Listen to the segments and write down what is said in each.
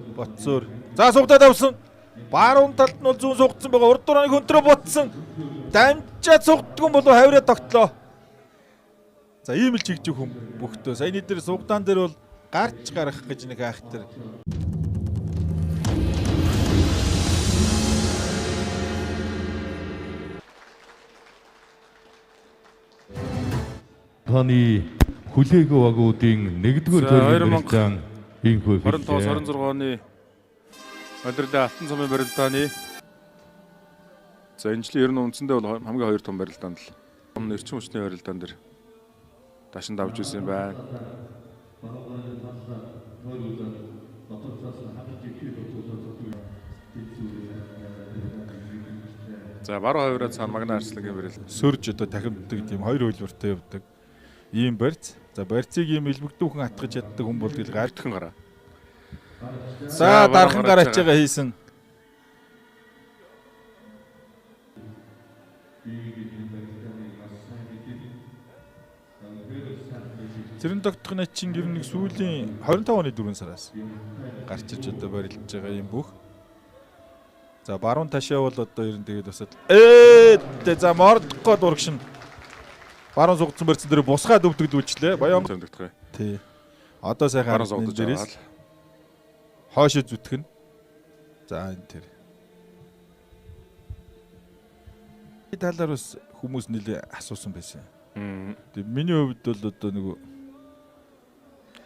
Ботсоор. За сугдаад авсан. Баруун талд нь бол зүүн сугдсан байгаа. Урд дурыг хөнтрөө ботсон. Дамжаад сугддгүй болов хавраа тогтлоо. За ийм л чигжих хүн бүхтөө. Саяны дээр сугдаан дээр бол гарч гарах гэж нэг айхтар. Таны хүлээгөө багуудын 1-р За, тойргийн барилдаан инхүү 25 26 оны Улирлын Алтан цомын барилдааны за энэ жилийн ер нь үндсэндээ бол хамгийн хоёр том барилдаанд л өмнө эрчим хүчний барилдаан дээр дашин давж исэн юм байна. За баруун хавраа цаана Магна Арслангийн барилда. Сөрж одоо тахимддаг тийм хоёр хөлбөртэй явдаг. Ийм барьц. За барьцыг ийм илбэгдүүхэн атгаж чаддаг хүн бол тэгэл гар. Гартгэн гараа. За дархан баруун гар ачаагаа хийсэн. Цэрэн тогтох начин ер нь нэг сүүлийн 25 оны 4 сараас гарч иж одоо барилдаж байгаа юм бүх. За баруун ташаа бол одоо ер нь тэгээд бас за мордох гол урагшин. Баруун сугдсан барьцсан дээр бусгаад өвдөгд үйлчлээ. Баян Тэмдэгдэх. тий. Одоо сайхан Баруун сугдаж дээрээс аваад. хоошо зүтгэн. За энэ тэр. Энэ талаар бас хүмүүс нэлээ асуусан байсан. Тэг миний хувьд бол одоо нөгөө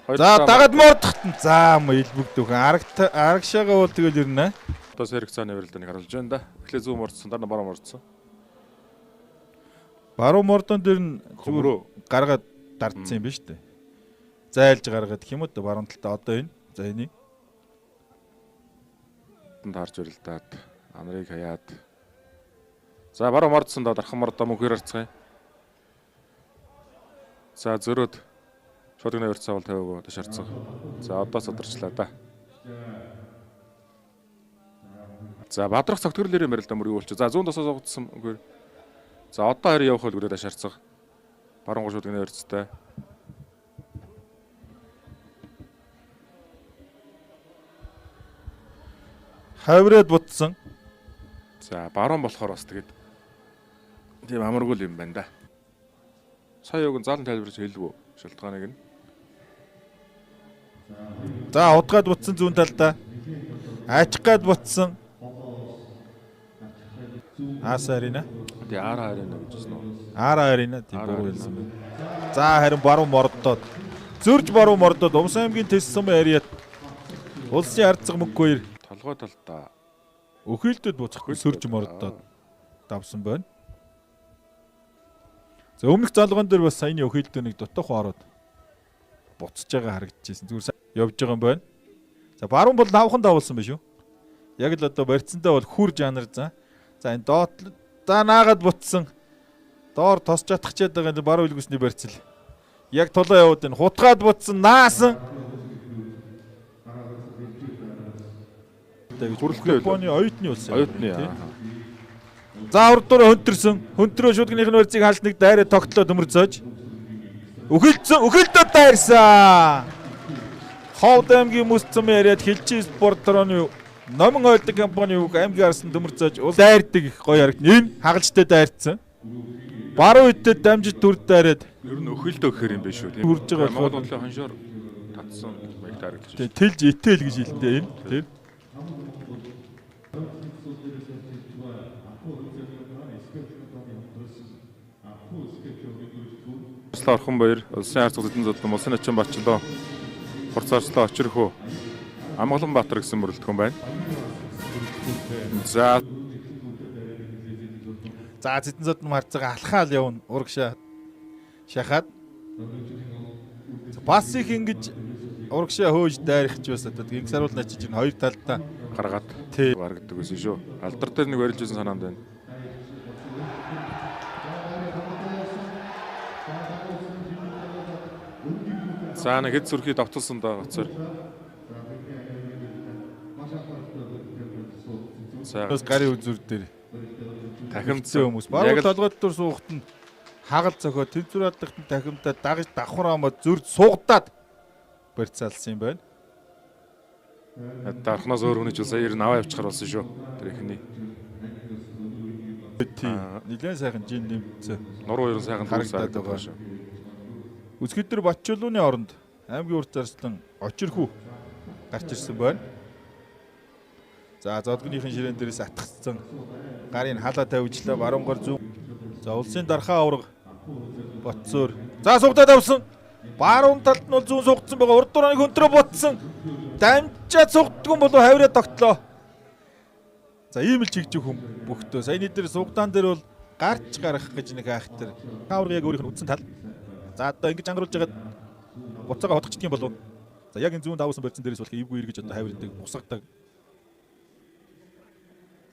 Хоёр за талаа дагад мордохт нь за м илбэгдүүхэн арагшаага бол тэгэл ирнэ. Одоо сэрэг цааны барилдааныг харуулж байна да. Эхлээ зүүн мордсон, дараа нь баруун мордсон. Баруун мордон дээр нь зүгээр Хөмрөө. гаргаад дардсан юм байна шүү дээ. Зайлж гаргаад гэх юм уу да баруун талдаа одоо энэ. За энийг Таарч барилдаад анарыг хаяад. За баруун мордсон да дархан мордоо мөнхөр харцгаая. За зөрөөд шууд гэнэ урьдсаа бол тавиагүй даш харцгаа. За одоо садарчлаа да. За бадрах цогтгөрлөрийн барилдаа мөр юу болчих. За зүүн тосоо суугдсан мөнхөр. За одоо харин явах хөлгөрөө даш харцгаа. Баруун гол шууд гэнэ урьдстай. хавраад бутсан. За баруун болохоор бас тэгээд тийм амаргүй л юм байна да. Сая юуг нь заалан тайлбарч хэлвүү шалтгааныг нь. За удгаад бутсан зүүн талдаа. Ачих гад бутсан. Аса арена. Тэгээ ара арена гэж хэлсэн үү? Ара арена тийм Ара буруу арена. хэлсэн байна. За харин баруун мордоод. Зөрж баруун мордоод Умсан аймгийн Тэс сумын ариат улсын ард цаг мөнгө хоёр Толгой талдаа өхөлдөд буцахгүй сөрж мордоод давсан байна. За өмнөх залгоон дээр бас саяны өхөлдөө нэг дутуухан ороод буцаж байгаа харагдчихсэн. Зүгээр явж байгаа юм байна. За баруун бол навхан давуулсан байх шүү. Яг л одоо барьцсандаа бол хүр жанр зан. За энэ доод за наагаад бутсан. Доор тосч чадах чад байгаа энэ баруун үлгүсний барьцал. Яг тулаа явууд энэ хутгаад бутсан наасан. Хүрлтэй Японы оюутны улс. юм оюутны. байна, тий. Аа. За урд дураа хөнтөрсөн. Хөнтрөө шүдгнийх нь барьцыг хаалт нэг дайраа тогтлоо төмөрцөөж. Өхөлдсөн, өхөлдөд дайрсан. Ховд аймгийн мэс цум яриад хилчи спорт тороны номон ойлдог компани үг аймгийн арсан төмөрцөөж дайрдаг их гоё харагдана. Энэ хагалжтай дайрцсан. Баруун үедээ дамжид дүр дайраад Ер нь өхөлдөө гэхэр юм биш үү тийм. Хүрж байгаа Монгол улсын хоншоор татсан маягт харагдаж тэ, тэлж итэл гэж хэлдэг энэ тийм. байна. Орхон баяр, улсын ард зэдэн зодон, улсын начин Бачлоо, Хурцаарчлаа Очирхөө, Амгалан Баатар гэсэн мөрөлдөхөн байна. За За зэдэн зодон марцгаа алхаал явна урагшаа шахаад. Бас их ингэж урагшаа хөөж дайрах ч бас одоо гинг саруул начиж энэ хоёр талдаа гаргаад Тий. гаргадаг байсан шүү. Алдар дээр нэг барилж байсан санаанд байна. За нэг хэд сүрхий давталсан да гоцоор. За бас гарын үзүр дээр тахимцсан хүмүүс баруун Яг л толгойд тур суухт нь хагал зохио тэнцвэр алдахт нь тахимдаа дагаж давхар амаа зүрд суугдаад барьцаалсан юм байна. Дархнаас өөр хүний ч сая ер нь аваа явчихар болсон шүү. Тэр ихний. Тий. Нилээн сайхан жин нэмцээ. Нуруу ер нь сайхан Харагдаад байгаа шүү. Өсгөдөр Батчулууны оронд аймгийн урд зарслан Очирхүү гарч ирсэн байна. За зодгоныхын ширээн дээрээс атгцсан гарын халаа тавьжлаа баруун гар зүүн. За улсын дархаа авраг Батцөөр. За сугдаад авсан. Баруун талд нь бол зүүн сугдсан байгаа. Урд дурыг хөнтрөө ботсон. Дамжаад сугддгүй болов хавраа тогтлоо. За ийм л чигжих хүн бүхтөө. Саяны дээр сугдаан дээр бол гарч гарах гэж нэг айхтар. Авраг яг өөрийнх нь үндсэн тал. За одоо ингэж ангаруулж хагаад буцаага хотгочдөг юм болов. За яг энэ зүүн давуулсан барьцсан дээрээс болох эвгүй эргэж одоо хавирдаг, бусгадаг.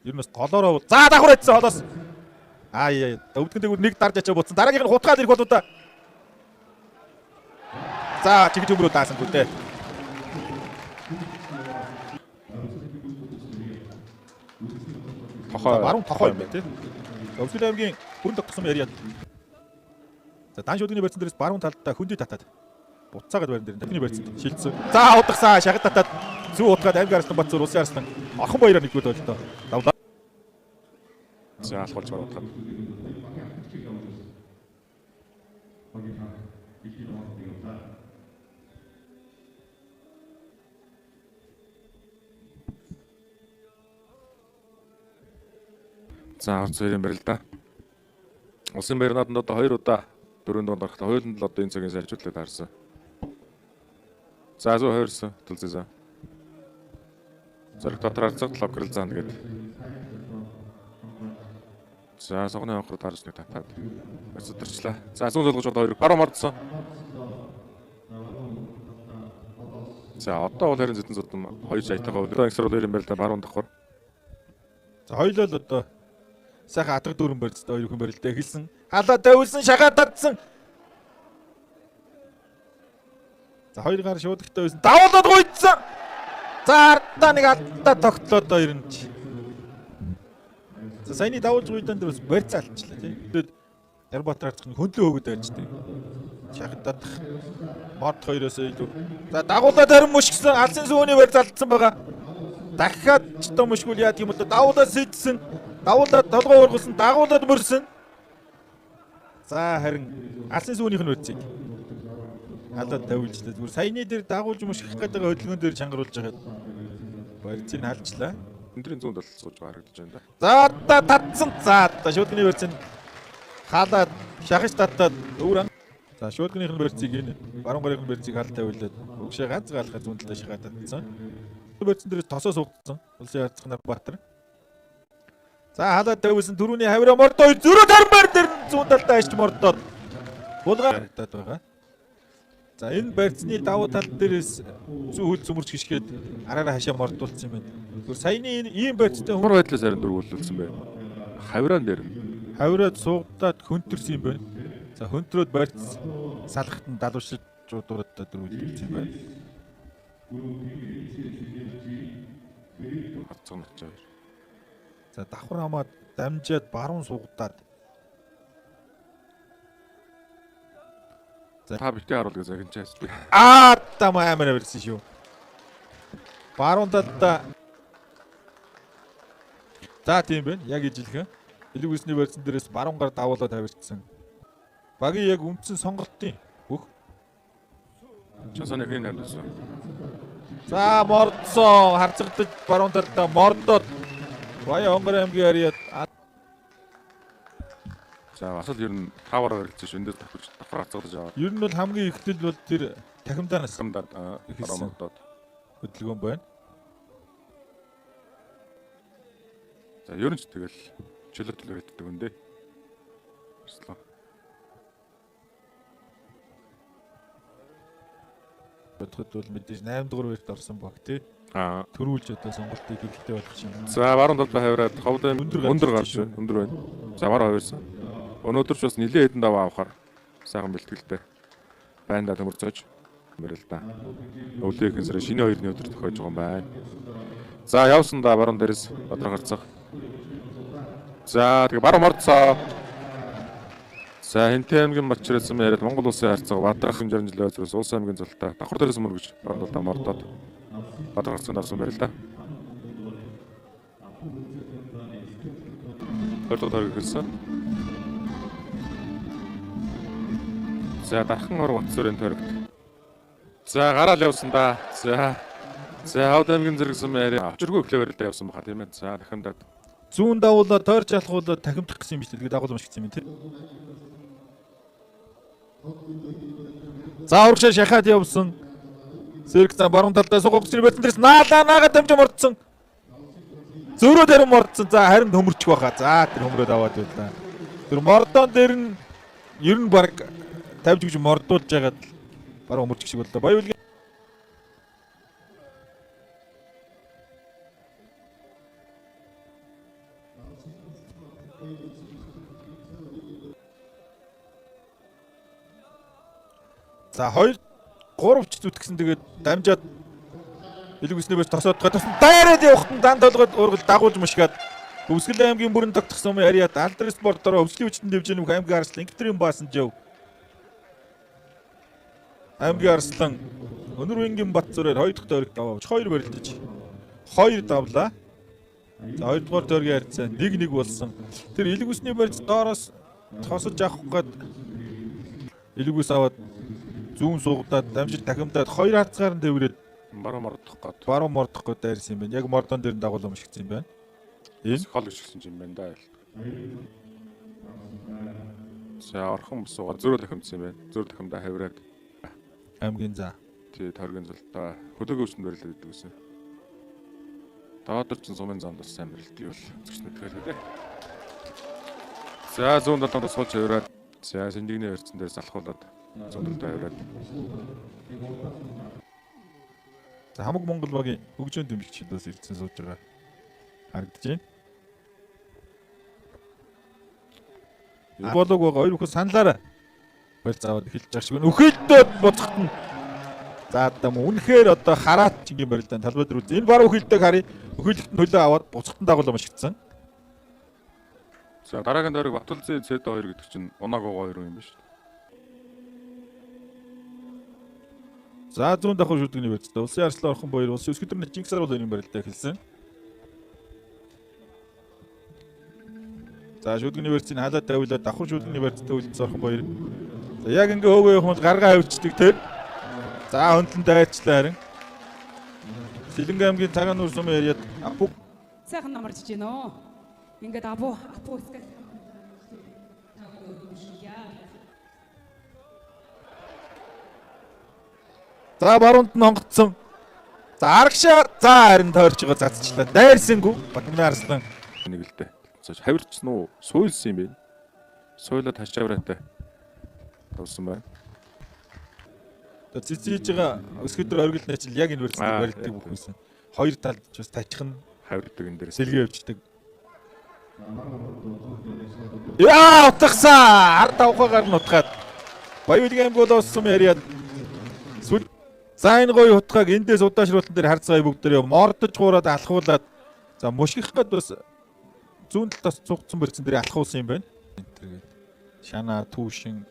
Ер нь бас голоороо за давхар айтсан холоос. Аа яа. Өвдгөн дээгүүр нэг дарж ачаа буцсан. Дараагийнх нь хутгаад ирэх болов да. За чигж өмрөө даасангүй дээ. Тохой. Баруун тохой юм байна тий. Өвсгөл аймгийн бүрэн тогтсон яриад. За дан шүдгний барьцсан дээрээс баруун талдаа хөндөй татаад буцаагаад байран дээр дахны барьцанд шилжсэн. За удагсаа шагад татаад зүү утгаад аймгийн арслан Батцуур улсын арслан орхон баяраар нэгдүгээр боллоо. Давлаа. За алхуулж баруун тал. За онц хоёрын барилдаа. Улсын баяр нааданд одоо хоёр удаа дөрөв дунд гарахтаа хоёуланд л одоо энэ цагийн сайжруулалт харсан. За зүү хойрсон төлзөөсөө. Зориг дотор арцаг локрал заана гээд. За согны анхор дарж нэг татаад өсөдөрчлээ. За зүүн зулгаж одоо хоёр баруун мордсон. За одоо бол харин зэтэн зутан хоёр жайтайгаа өдөр ангисрал хоёр юм байл та баруун давхар. За хоёулаа л одоо сайхан атга дүүрэн барьцтай хоёр хүн барилдаа эхэлсэн. Халаа тавилсан, шагаа татсан. За хоёр гар шуудагтай байсан. Давуулаад гуйдсан. За ардаа нэг алдаа тогтлоо доо ер нь ч. За саяны давуулж гуйдаан дээр бас барьцаа алчлаа тий. Тэгээд Ярбатар арцх нь хөндлөө хөөгд айчдаг. Шахад татах морд хоёроос илүү. За дагуулаад харин мөшгсөн алсын сүүний барьц алдсан байгаа. Дахиад ч одоо мөшгүүл яадаг юм бол давуулаад сэжсэн. Давуулаад толгой ургуулсан, дагуулаад мөрсөн. За харин алсын сүүнийх нь барьцыг халаад тавилжлаа. Зүгээр саяны дээр дагуулж мөшгөх гэдэг хөдөлгөөн дээр чангаруулж байгаад барьцыг халжлаа. Өндрийн зүүн талд сууж байгаа харагдаж байна да. За одоо татсан. За одоо шүүдгний барьцыг халаад шахаж татаад өвөр. За шүүдгнийх нь барьцыг энэ баруун гарын барьцыг хал тавилаад өгшөө ганц галахаа зүүн талдаа шахаад татсан. Барьцсан дээрээс тосоо суугдсан. Улсын харьцах нар Баатар. За халаад тавилсан түрүүний хавраа мордоо зөрөө тармаар дээр зүүн талдаа ачиж мордоод булгаа харагдаад байгаа. За энэ барьцны давуу тал дээрээс зүү хөл зүмэрч гიშгээд араараа хашаа мордуулсан юм байна. Зүгээр саяны энэ ийм барьцтай хүн Ямар байдлаас харин дөрвөлүүлсэн бэ? Хавраан дээр нь. хавраад суугдаад хөнтөрсөн юм байна. За хөнтрөөд барьц салахт нь далуушид жуудураад дөрвөлүүлсэн юм байна. Хацаг начаа хоёр. За давхар хамаад дамжаад баруун суугдаад Та битгий харуул гэж загинчаас би. Аа там амар авирсан шүү. Баруун талдаа. За тийм байна. Яг ижилхэн. Элэг үсний барьцсан дээрээс баруун гар давуулаад авирчсан. Багийн яг үндсэн сонголтын бүх. Часаны хэн харсан. За мордсон харцагдаж баруун талдаа мордоод Баян Хонгор аймгийн ариад За бас л ер нь таваар барилцсан шүү. Эндээс давхар давхар хацагдаж аваад. Ер нь бол хамгийн ихтэл бол тэр тахимдаанаас Хамдаад Эхэлсэн. баруун мордоод. хөдөлгөөн байна. За ер нь ч тэгэл чөлөө төлөөр иддэг юм дээ. Арслан. Бодоход бол мэдээж 8 дугаар үерт орсон баг тий. Аа. Төрүүлж одоо сонголтыг хэрэгтэй болох юм. За баруун талдаа хавраад ховд Өндөр гарч өндөр гарч шүү. байна. Өндөр байна. За баруун хавирсан. Өнөөдөр ч бас нилээн хэдэн даваа авахар сайхан бэлтгэлтэй. Байндаа төмөрцөөж мэрэл да. Өвлөхийн сарын шинэ хоёрны өдөр тохиож байгаа юм байна. За явсан да баруун дээрээс бадрах гарцах. За тэгээ баруун мордсоо. За Хинтээ аймгийн Батчирсан яриад Монгол улсын харьцаг Бадрах хэмжээний жилийн зүрээс улс аймгийн зултаа давхар дээрээс мөргөж баруун талдаа мордоод. Бадар гарсан авсан барил да. Хоёр дахь тойрог эхэлсэн. За дархан ор Батсүрийн тойрогт. За гараал явсан да. За. За Ховд аймгийн зэрэг сум яриа. Очиргүй эхлэв барилдаа явсан баха тийм ээ. За дахиндаад Зүүн давуулаа тойрч алхуулаад тахимдах гэсэн юм биш үү? Тэгээд дагуул уншигдсан юм тий. За урагшаа шахаад явсан. Сэрэг зам баруун талдаа сугах зэрэг барьсан дээрс наалаа наагаа дамжин мордсон. Зөрөө дээр мордсон. За харин хөмөрчих байхаа. За тэр хөмрөөд аваад байлаа. Тэр мордон дээр нь ер нь баг тавьж өгч мордуулж ягаад баруун хөмөрчих шиг боллоо. Баян үлгийн За 2 3 ч зүтгэсэн тэгээд дамжаад Илэг үснээ бос тосоод гадарсан дайраад явахт нь дан толгойд ургал дагуулж мушгаад Өвсгөл аймгийн бүрэн тогтсон юм яриад Алдар спортороо өвсгөлийн хүчтэн дэвжээний бүх аймгийн арслан Инктрийн баасан жив. Аймгийн арслан Өнөр үеийн бат зүрээр 2 дахь тойрогт аваач 2 барилдаж 2 давлаа. За 2 дугаар тойргийн харьцаа 1-1 болсон. Тэр Илэг үсний барьц доороос тосож авах гээд Илэг үс аваад зүүн суугдаад дамжиж дахимдаад хоёр хацгаар нь дэврээд баруун мордох гээд баруун мордох гээд дайрсан юм байна. Яг мордон дээр нь дагуулсан мшигдсэн юм байна. Энэ хол гიშгсэн юм байна да. За орхон босуугаар зөрөө тохимдсан юм байна. Зөрөө тохимдоо хавраад аймгийн за. Тий тойргийн зултаа хөлөг өвчнөд барилдаад идэг гэсэн. Доодор чин сумын замд бас сайн барилддаг бол зөрч мэдгэлээ дээ. За 107 тусгуулж авираад за синдигний барьцсан дээр залхуулаад 107 авираад. За хамаг Монгол багийн хөгжөөн дэмжигчид бас ирсэн сууж байгаа харагдаж байна. Болоог байгаа хоёр бүхэн саналаараа барьц аваад эхэлж байгаа шиг байна. Өхөлдөөд буцахт нь за одоо мөн үнэхээр одоо хараат чингийн барилдаан талбай дээр үз. Энэ баруун өхөлдөг харъя. Өхөлдөлт нь хөлөө аваад буцахтан дагуулсан мшигдсан. За дараагийн дөрөг Батулзын ЦД2 гэдэг чинь унааг хоёр юм биш. За зүүн давхар шүдэгний барьцтай Улсын Арслан Орхон баяр Улсын Өсгөдөр Чингис Арвал хоёрын барилдаа эхэлсэн. За шүдэгний барьцыг халаад тавиулаад давхар шүдэгний барьцтай үлдсэн Орхон баяр. За яг ингээ хөөгөө явах бол гаргаа авчдаг тэр. За хөндлөн дайрчлаа харин. Сэлэнгэ аймгийн Цагаан нүүр сумын яриад Апу Сайхан намарч гинөө. Ингээд абу апу эсгэл. За баруунд нь онгоцсон. За арагшаа за харин тойрч байгаа цацчлаа. Дайрсангүй Батмын Арслан Нэг л дээ. Хавирчсан уу? Суйлсан юм бэ? Суйлаад хашаавраатай тавсан байна. Одоо цэцэж байгаа өсгөдөр оргил начил яг энэ барьцдаг барилдаг бүх байсан. Хоёр талд ч бас тажих нь Хавирдаг энэ дээрээс. сэлгээ явждаг. Яа утгасан! Ард авхаагаар нь утгаад. Баян аймаг бол сум яриад сүл за энэ гоё утгааг эндээс удаашруултан дээр харцгаая бүгдээрээ мордож хуураад алхуулаад за мушгих гээд бас зүүн талаас цугцсан барьцсан дээр алхуулсан юм байна. Энэ тэгээд шанаа түүшин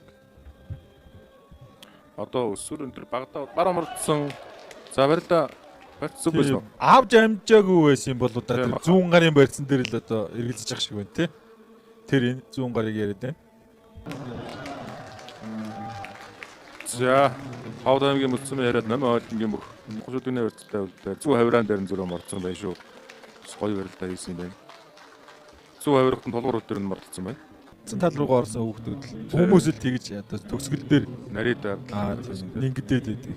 Одоо өсвөр энэ төр багадаа баруун мордсон. За барилда барьцсан байсан уу? Авж амжаагүй байсан юм бол одоо Тийм тэр баха. зүүн гарын барьцсан дээр л одоо эргэлзэж байгаа шиг байна тий. Тэр энэ зүүн гарыг яриад байна. За Ховд аймгийн мөцсөн яриад Номын ойлонгийн бүх шүдэгний барьцтай үлдээ. Зүү хавираан дээр нь зөрөө мордсон байх шүү. Бас гоё барилдаа хийсэн юм байна. Зүү хавирахт нь тулгуур өдөр нь мордсон байна. Цэн тал руугаа орсон хүүхдүүд л хүмүүс л тэгж одоо төгсгөл дээр Нарид нингдээд байдаг.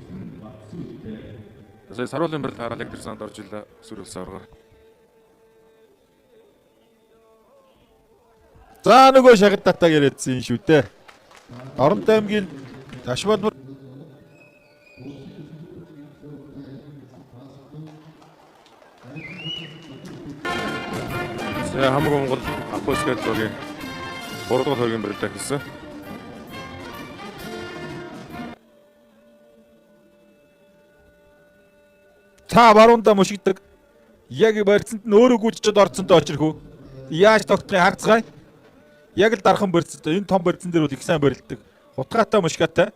Сая саруулын барилт хараал яг тэр санд орж илаа өсвөр улсын аваргаар. За нөгөө шагад татаг яриадсан юм шүү дээ. Оронд аймгийн Ташбал За хамаг Монгол Апоскет зогийн 3 дугаар хоёрын барилдаа эхэлсэн. Та баруунда мушигдаг. Яг барьцанд нь өөрөө гүйжчихэд орцонтой очирхүү. Яаж тогтохыг харцгаая. Яг л дархан барьцтай. Энэ том барьцан дээр бол их сайн барилдаг. Хутгаатай мушгаатай.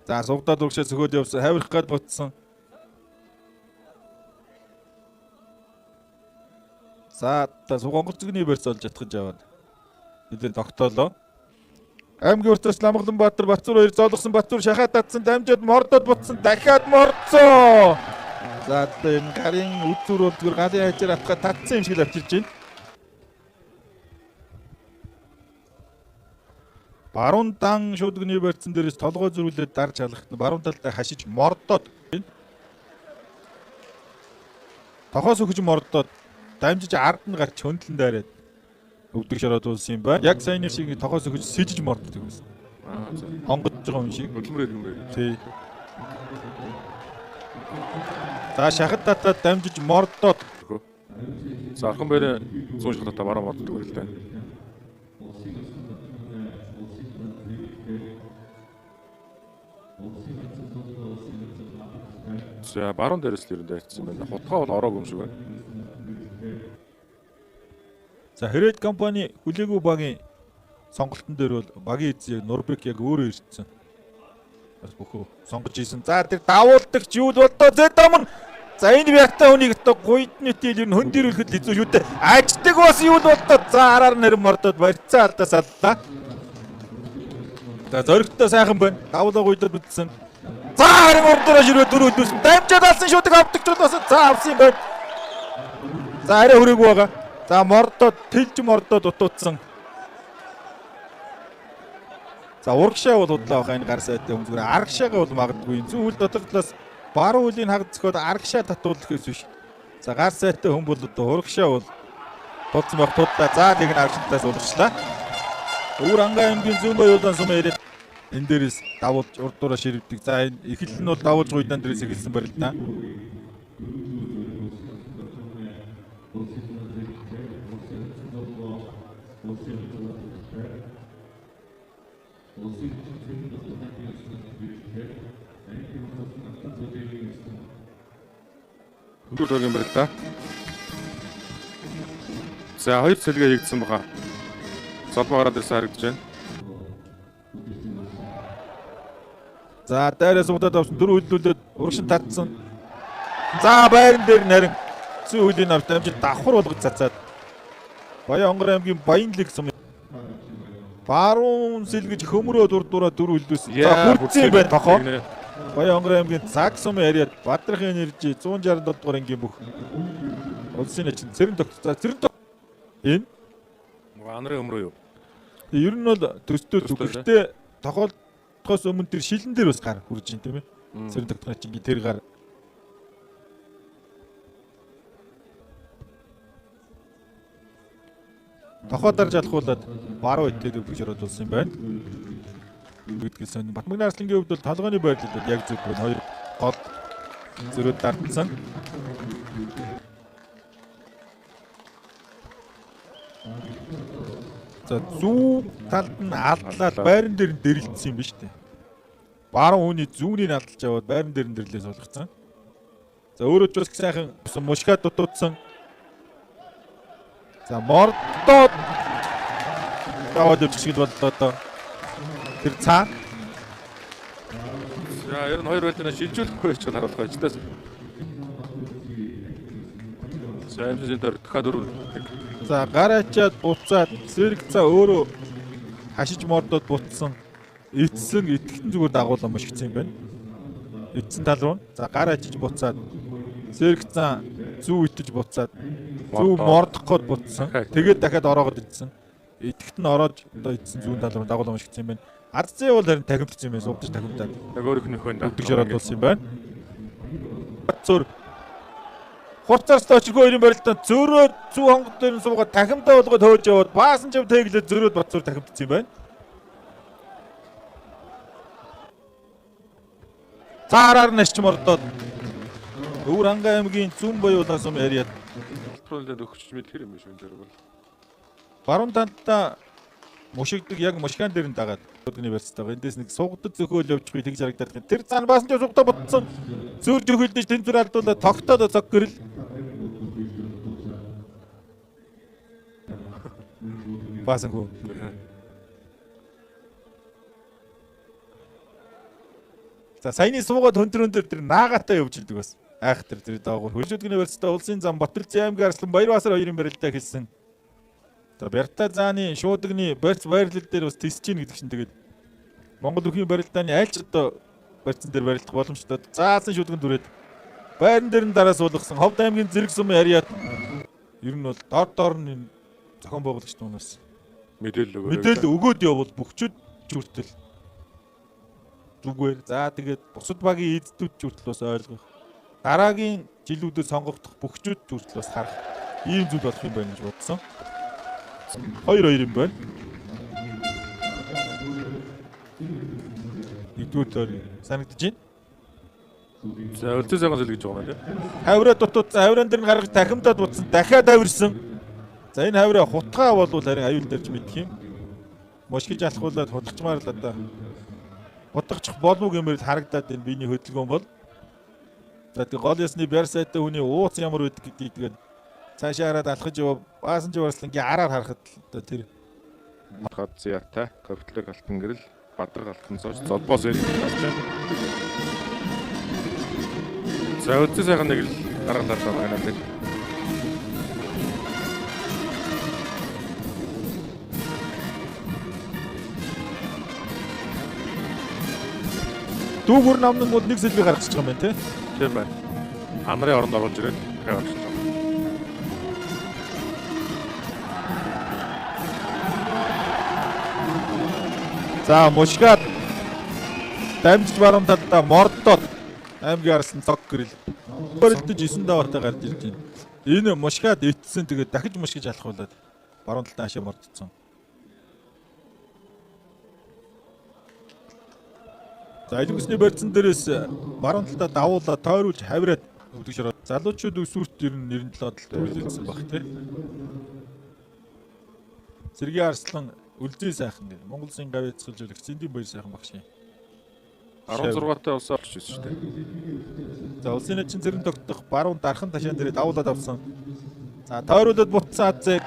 За сугадаад урагшаа цөхөөд явсан. Хавирах гад бутсан. За одоо суг онгоцгны барьц олж чадах гэж аваад. Нэлээд тогтоолоо. Аймгийн уртаас Ламгаланбаатар Батцуур хоёр зоолгосон. Батцуур шахаад татсан, дамжаад мордоод бутсан, дахиад мордсон. За одоо энэ гарын үдүр бол зүгээр галын хажаар атгаа татсан юм шиг л авчирч байна. Баруун дан шуудгны барьцсан дээрээс толгой зөрүүлээд дарж халахт баруун талдаа хашиж мордоод тохоос өгч мордоод дамжиж ард нь гарч хөндлөн дайраад өвдөг шороод уулсан юм байна. Яг саяны шиг тохоос өгч сэжиж морддог байсан. Онгодж байгаа юм шиг. Хөдөлмөр юм байна. Тий. За шахад татаад дамжиж мордоод. За архан байраа зүүн шахалтаа баруун морддог барилдаа. За баруун дээрээс л ер нь дайрсан байна. Хутгаа бол ороогүй юм шиг байна. За Хэрэг компани хүлээгүй багийн сонголтон дээр бол багийн эзэн Нурбек яг өөрөө ирсэн. Бас бүхөө сонгож ийсэн. За тэр давуулдагч юу л болдоо Зэдомн. За энэ Вята хүнийг одоо гуйдны тэл ер нь хөн дэрүүлэхэд хэцүү шүү дээ. Аждаг бас юу л болдоо. За араар нэр мордоод барьцаа алдаас аллаа. За зоригтой сайхан байна. Давлаа гуйдаад бүтсэн. За харин урдаараа ширээ дөрөв хөдөлсөн. Дамжаад алсан шүдэг авдагч бол бас за авсан юм байна. За арай хүрээгүй байгаа. За мордоод тэлж мордоод дутуудсан. За урагшаа бол худлаа байх энэ гар сайтай хүн зүгээр арагшаага бол магадгүй. Зүүн үл дотор талаас баруун үлийн хаг зөхиод арагшаа татуулах гэсэн биш. За гар сайтай хүн бол одоо урагшаа бол тулцсан байх тудлаа. За тэг нь арагшинтаас урагшлаа. Өвөр Ангаа аймгийн зүүн баяуулан сум яриад энэ дээрээс давуулж урдуураа ширвдэг. За энэ эхлэл нь бол давуулж гуйдаан дээрээс эхэлсэн барилдаа. Дөрөв дөрвийн барилдаа. За хоёр цэлгээ хийгдсэн баха. Золбоо гараад ирсэн харагдаж байна. За дайраа суудаад авсан дөрөв хөллүүлээд урагшин татсан. За байран дээр нь харин зүүн хөлийн авч дамжид давхар болгож цацаад Баян Онгор аймгийн Баянлэг сум баруун сэлгэж хөмрөө дурдураа дөрөв хөллүүлсэн. За хүрцэн юм байна тохоо. Баян Онгор аймгийн цаг сум яриад Бадрахын энержи 167 дугаар ангийн бүх улсын ачин цэрэн тогт. За цэрэн тогт энэ Анарын хөмрөө юу? ер нь бол төстөө Төстөө, зүгхтэй тохиолдохоос өмнө тэр шилэн дээр бас гар хүрж ин тийм ээ. Цэрэн тогтны чинь тэр гар тохоо дарж алхуулаад баруун итэд өвдөж ороод юм байна. Гэдгээс сонь Батмагны Арслангийн хувьд бол толгойн байрлал бол яг зөв байна. Хоёр гол зөрөөд дартсан. За зүүн талд нь алдлаад байран дээр нь дэрэлтсэн юм биш үү? Баруун үүний зүүнийг алдалж аваад байран дээр нь дэрлээ суулгацсан. За өөрөө ч бас сайхан мушгаа дутуудсан. За мордоод аваад явчих шиг боллоо доо. Тэр цаа За ер нь хоёр байлдаа шилжүүлэхгүй байж байгаа харуулах байж таас. За эмзэн дээр дахиад дөрөв. За гар ачаад буцаад цэрэг цаа өөрөө хашиж мордоод бутсан. Эцсэн итгэхтэн зүгээр дагуулсан мушигдсан юм байна. Эцсэн тал руу. За гар ачиж буцаад цэрэг цаа зүү итэж буцаад зүү мордох гээд бутсан. Тэгээд дахиад ороогод итсэн. Итгэхт нь ороод одоо итсэн зүүн тал руу дагуулсан мушигдсан юм байна. Ардцээ бол харин тахимдсан юм байна. Сувдаж тахимдаад. Яг өөрийнх нь хөөнд Өвдөг жараад болсон юм байна. Цөөр Хурцаас очиргүй хоёрын барилдаан зөөрөө зүү хонгод дээр нь суугаад тахимдаа болгоод хөөж яваад баасан ч тэглээд зөөрөөд Батцуур тахимдсан юм байна. Заараар нь ашч мордоод Өвөр Ангаа аймгийн Зүүн Баяуулан сум яриад Электронлээд өгч мэд хэр юм бэ шүн дээр бол. баруун талдаа мушигдаг яг мушгаан дээр нь дагаад өдгөний барьцтай байгаа. Эндээс нэг сугдад зөхөөл явчихгүй тэгж харагдаад байна. Тэр цаана баасан ч сугдаа бутсан. Зөөр жөхөлдөж тэнцвэр алдуулаад тогтоод цог гэрэл. Баасан хүү. За саяны суугаад хөндрөн дээр тэр наагаатай явж идэг бас. Айх тэр тэр доогуур хөлжүүдгний барьцтай улсын зам Батэлзэн аймгийн Арслан Баярбаасар хоёрын барилдаа хэлсэн. За Бярта зааны шуудагны барьц байрлал дээр бас тисэж гин гэдэг чинь тэгээд Монгол бүхийн барилдааны аль ч одоо барьцсан дээр барилдах боломжтой. Заасан шүүдгэн дүрээд байран дээр нь дараа суулгасан Ховд аймгийн зэрэг сумын ариат ер нь бол дор дор нь энэ зохион байгуулагч түнээс Мэдээлэл өгөөрэй. мэдээлэл өгөөд явбал бөхчүүд ч хүртэл зүгээр. За тэгээд бусад багийн эздүүд ч хүртэл бас ойлгох. Дараагийн жилүүдэд сонгогдох бөхчүүд ч хүртэл бас харах ийм зүйл болох юм байна гэж бодсон. 2-2 юм байна. Нэгдүгээр тойр санагдаж байна. За өлзөө сайхан сэлгэж байгаа юм байна. Хавраа дутуудсан, хавран дээр нь гаргаж тахимдаад бутсан, дахиад авирсан. За энэ хавраа хутгаа болвол харин аюул дэрж мэдх юм. Мошгиж алхуулаад хутгачмаар л одоо хутгачих болов гэмээр л харагдаад энэ биений хөдөлгөөн бол. За тэгээ гол ясны бяр сайтай хүний ууц ямар байдаг гэдгийг тэгээд цаашаа хараад алхаж яваа баасан живарслангийн араар харахад л одоо тэр Хад зяатай, капиталыг алтан гэрэл, бадраг алтан цооч, золбоос эрг гарч байна. За өлзөө сайхан нэг л гаргалаад байгаа юм байна. дүүгүр намнан бол нэг сэлбэг гаргачих юм байна те. Тийм байна. Анарын оронд оруулж ирээд дахиад гарч байгаа. За мушгаад дамжиж баруун талдаа мордоод аймгийн арслан цог гэрэл. Барилдаж 9 даваатай гарч ирж байна. Энэ мушгаад итсэн тэгээд дахиж мушгиж алхуулаад баруун талдаа хашаа мордсон. За илгэсний барьцсан дээрээс баруун талдаа давуулаад тойруулж хавраад өвдөг шороо. Залуучууд өсвөрт ер нь 97 тал хүлээлсэн баг тий. Сэргийн Арслан Үлзий сайхан гэх. Монгол Улсын гавь цэцгэлжүүлэгч Зэндийн баяр сайхан багш юм. 16 таа улсаа олж ирсэн шүү дээ. За улсын начин зэрэн тогтдох баруун дархан ташаан дээрээ давуулаад авсан. За тойруулаад бутсан Азэг.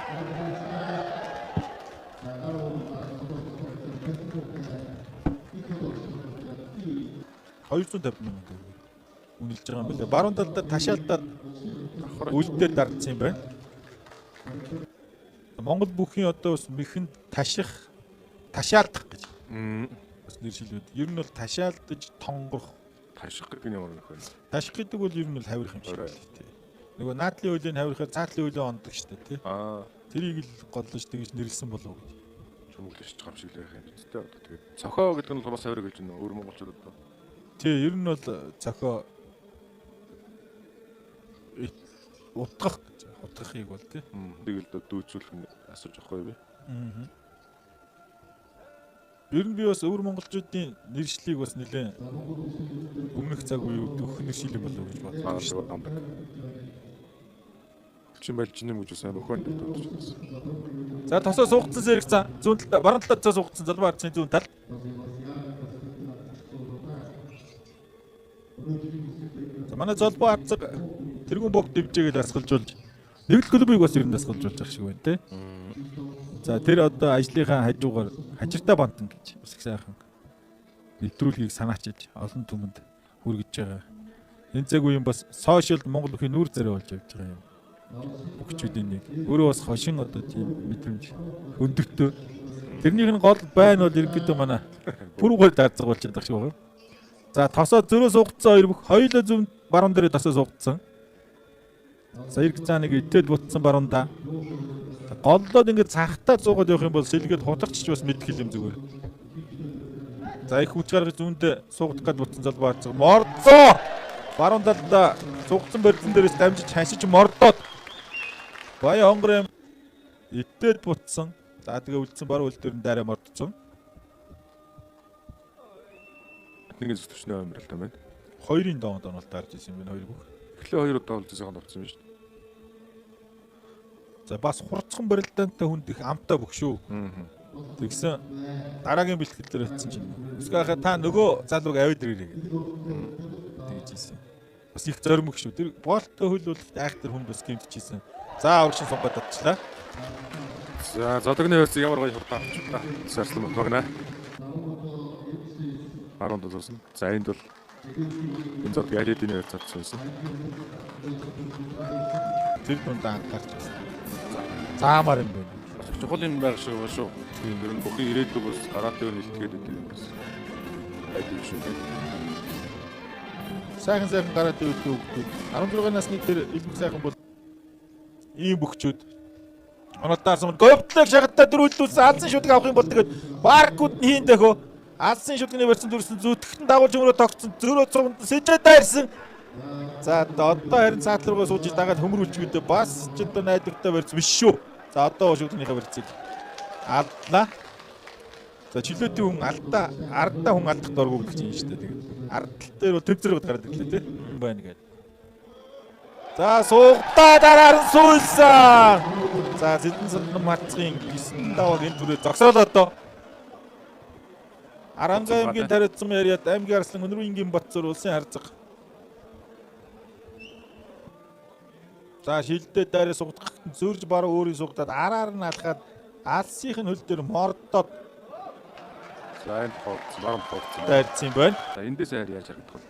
$250 мянган төгрөг үнэлж байгаа юм байна. Баруун талдаа ташаалтаад үлдээ дардсан юм байна. Монгол бүхийн одоо бас мэхэнд таших ташаалдах гэж бас нэршил байд. Ер нь бол ташаалдаж тонгорох Таших гэдэг нь ямар нөх вэ? Таших гэдэг бол ер нь бол хавирах юм шиг Орой. л тий. Нөгөө наадлын хөлийг хавирахаар цаатлын хөлөө ондог шүү дээ тий. Аа, Тэрийг л голлож тэгж нэрлсэн болов уу гэж. чүмэглэж байгаа юм шиг л байх юм биз дээ. Одоо тэгээд цохоо гэдэг нь бас хавир гэж байна. Өөр монголчууд одоо. Тий, ер нь бол цохоо утгах гэж утгахыг бол тий. Тэгэл дүүцүүлэх нь асууж авахгүй юу би? Ер нь би бас өвөр монголчуудын нэршлиг бас нэлээд өмнөх цаг үеуд өгөх нэршил юм болов уу гэж бодлоо. Аа, тэгээд амдаг. Чин байлж юм гэж сайн бөхөн бодож байна. За тосоо суугдсан сэрэг цаа зүүн талд баруун талд тосоо суугдсан залбаа арцын зүүн тал. За манай золбоо арцаг тэргүүн богд дивжээгээл дасгалжуулж нэгдэл клубыг бас ер нь дасгалжуулж байгаа шиг байна те. За тэр одоо ажлынхаа хажуугаар хажиртай бантан гэж бас их сайхан нэвтрүүлгийг санаачилж олон түмэнд хүргэж байгаа. Энэ цаг үеийн бас сошиалд Монгол бүхийн нүүр царай болж явж байгаа юм. Бөхчүүдийн нэг. Өөрөө бас хошин одоо тийм мэдрэмж өндөртөө. Тэрнийх нь гол байна бол ерөнхийдөө манай пүрүүгээр дарцаг болчиход байгаа шиг байна. За тосоо зөрөө суугдсан хоёр бүх хоёулаа зөв баруун дээр тосоо суугдсан. За эрг цаа нэг итэл бутсан баруун да. Голлоод ингээд цахтаа зуугаад явах юм бол сэлгээд хутарч бас мэдхэл юм зүгээр. За их хүч гаргаж зүүндээ суугдах гад бутсан залбаа арцаг мордсоо. Баруун талдаа суугдсан барилдан дээрээс дамжиж хашиж мордоод Баян хонгор юм итэл бутсан. За тэгээ үлдсэн баруун үл дээр нь дайраа мордсон. Нэг зүг төвчний амралт юм байна. Хоёрын доонд онол дарж исэн юм байна хоёр бүх. Эхлээ хоёр удаа үлдсэн сайхан авсан юм шүү дээ. За бас хурцхан барилдаантай хүнд их амтай бүх шүү. Тэгсэн дараагийн бэлтгэл дээр очсон чинь өсгөөхэ та нөгөө залууг аваад ирээрэй гэдэг. Тэгж ийсэн. Бас их зоримог шүү. Тэр боолтой хөл бол айхтар хүн бас гэмтчихсэн. За урагшин сунгаад татчлаа. За зодогны хөрс ямар гоё хурдан авчихлаа. Сарслан батмагна. Баруун талаас нь. За энд бол Энэ зод ялидын барьцаад суусан. Тэр дунд анхаарч заамаар юм байна. Чухал юм байх шиг байна шүү. Тэр нь бүхэн ирээдүг бас каратег нэлтгээд өгдөг юм бас. Байдаг шүү дээ. Сайхан сайхан гараад ивэл өгдөг. 16 насны тэр илмэг сайхан бол ийм бөхчүүд. Онолдаарсан говьтлог шагтаа дөрүүлдүүлсэн алсын шүдэг авах юм бол тэгээд баркууд нь хийн дэхөө. Алсын шүдгний барьсан дүрсэн зүтгэхтэн дагуулж өмрөө тогтсон зөрөө цуганд сэжээ дайрсан. За одоо харин цаатал руугаа сууж дагаад хөмрүүлчихүүдээ бас ч одоо найдвартай барьц биш шүү. За одоо шүдгнийхээ барьцыг алдлаа. За чөлөөтийн хүн алдаа ардаа хүн алдах дургу гэдэг чинь шүү дээ. Тэгээд ардтал дээр бол төв зэрэг гараад ирлээ тий. Байна гэдэг. За суугдаа дараар нь суулсан. За Зэдэн садан марцгийн 9 давааг энэ түрээ зогсоолоо доо. Аранга аймгийн тариадсан яриад аймгийн арслан Өнөрвөнгийн Батцор улсын харцаг. За шилдэ дайраа сугдах зөрж баруун өөрийн сугдаад араар нь алхаад алсынх нь хөл дээр мордоод За энэ тооцсон, баруун тооцсон. дайрсан юм байна. За эндээс хайр яаж харагдах вэ?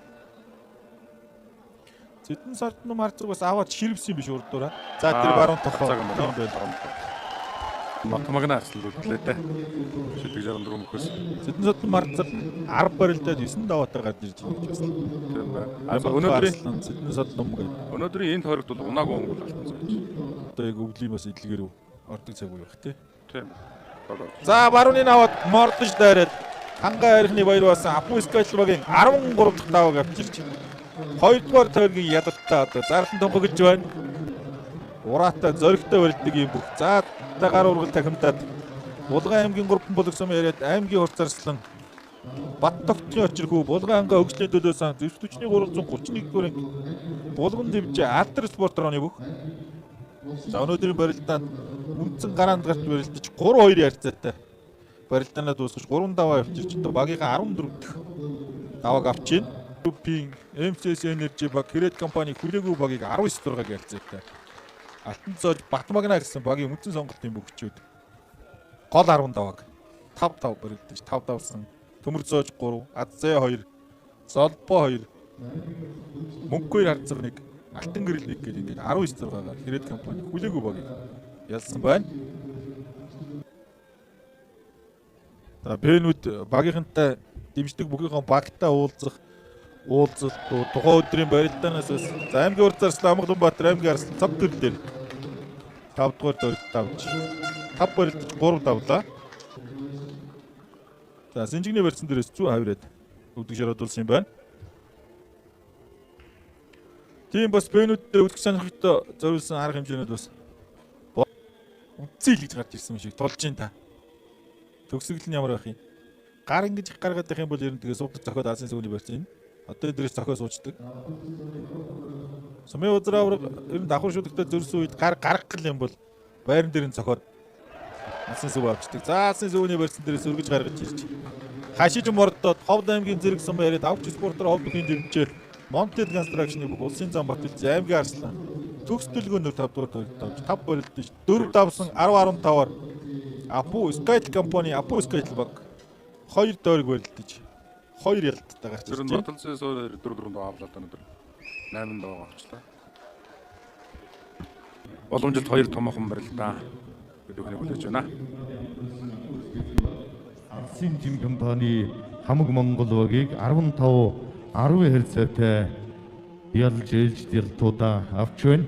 Зэдэн сардан марцаг бас аваад ширвсэн юм биш урдуура. За тэр баруун тохоо. Цаг юм Тийм байна. байна. Матмагна арслан үлдлээ дээ. Шүдэг 64 мөхөөс. Зэдэн сардан марцаг 10 барилдаад 9 даваатай гарч ирж байгаа гэж байна. Тийм байна. За Өнөөдрийн өнөөдрийн Зэдэн сардан ном гэдэг. өнөөдрийн энэ тойрогт бол унаагүй өнгө алтан зооч. Одоо яг өвлийн бас эдлэгээр ордог цаг үе байх тий. Тийм. За барууны наваад мордож дайраад хангай архины баяр басан Апу Скайтл багийн 13 дахь давааг авчирч 2 дугаар тойргийн ядалтаа одоо зарлан тунхаглаж байна. Ураатай зоригтой барилдаг юм бүх. За гар ургал тахимдаад Булган аймгийн 3 болгосон яриад аймгийн хурц арслан Бат тогтны очирхүү Булган ангаа өгслийн төлөө сан зэвсдүчний 331 дугаар анги Булган дэмжээ Алдар спорт орооны бүх. За өнөөдрийн барилдаанд үндсэн гараанд гарч барилдаж 3-2 харьцаатай барилдаанаа дуусгаж 3 даваа авчирч одоо багийнхаа 14 дахь давааг авч байна. Группийн MCS Energy баг Крэд компани хүлээгүй багийг 19-6 харьцаатай. Алтан зоож Батмагна гэсэн багийн үндсэн сонголтын бөхчүүд гол 10 давааг 5-5 барилдаж 5 давсан. Төмөр зоож 3, Адзэ 2, Золбоо 2, Мөнхөөр харцаг 1, Алтан гэрэл 1 гэдэг ингээд 19-6-аар Крэд компани хүлээгүй багийг ялсан байна. За Бэнүүд багийнхантай дэмждэг бүхийнхэн багтаа уулзах уулзалт тухайн өдрийн барилдаанаас бас за аймгийн урд зарслан Амгаланбаатар аймгийн арслан цав төрөл дээр 5 дугаар дөрөлт авч 5 барилдаж 3 давлаа. За Синжигний барьсан дээрээс зүүн хавраад өвдөг шаруудулсан юм байна. Тийм бас Бэнүүд дээр үлгэх сонирхолтой зориулсан арга хэмжээнүүд бас үцэл гэж гарч ирсэн юм шиг тулж ин та. Төгсгөл нь ямар байх юм? Гар ингэж их гаргаад байх юм бол ер нь тэгээ суудаг зохиод асын сүүний барьсан юм. Одоо энэ дээрээс зохио суучдаг. Сумын узраа авраг ер нь давхар шүдэгтэй зөрсөн үед гар гаргах гэл юм бол байран дээр нь зохиод асын сүв авчдаг. За асын сүүний барьсан дээрээс өргөж гаргаж ирж. Хашиж мордоод Ховд аймгийн зэрэг сум яриад авч спортоор хов бүхийн дэмжээр Монтед Констракшны бүх улсын зам Батэлз аймгийн арслан төгс төлгөөнөөр 5 дугаар тойрогт авч 5 барилдаж 4 давсан 10 15-аар Апу Скайтл компани Апу Скайтл баг 2 дойрог барилдаж 2 ялттай гарч Тэр ирж нь байна. Баталзын суур 4 4 доо авлаа өнөөдөр. 8 доо авчлаа. Боломжит хоёр томоохон барилдаа. Бид бүхнийг хүлээж байна. Алсын жим компани хамаг Монгол багийг 15 10 харьцаатай ялж ээлжид ялтуудаа авч байна.